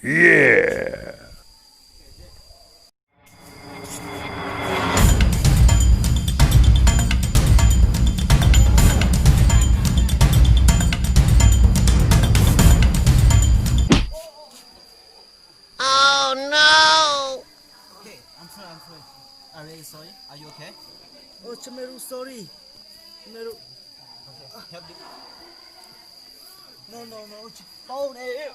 Yeah. Oh no! Okay, I'm sorry, I'm sorry. I'm really sorry. Are you okay? Oh, Chameru, sorry. Chameru. Okay, help me. No, no, no, tsis tau ne.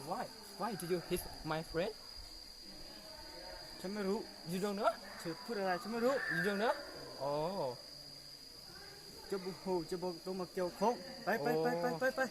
Why? Why do you hit my friend? Chameru. You don't know? Chameru. You don't know? Oh. Cov bu hu, cov bu tau mas kiau khoob. Pais, pais, pais, pais, pais, pais.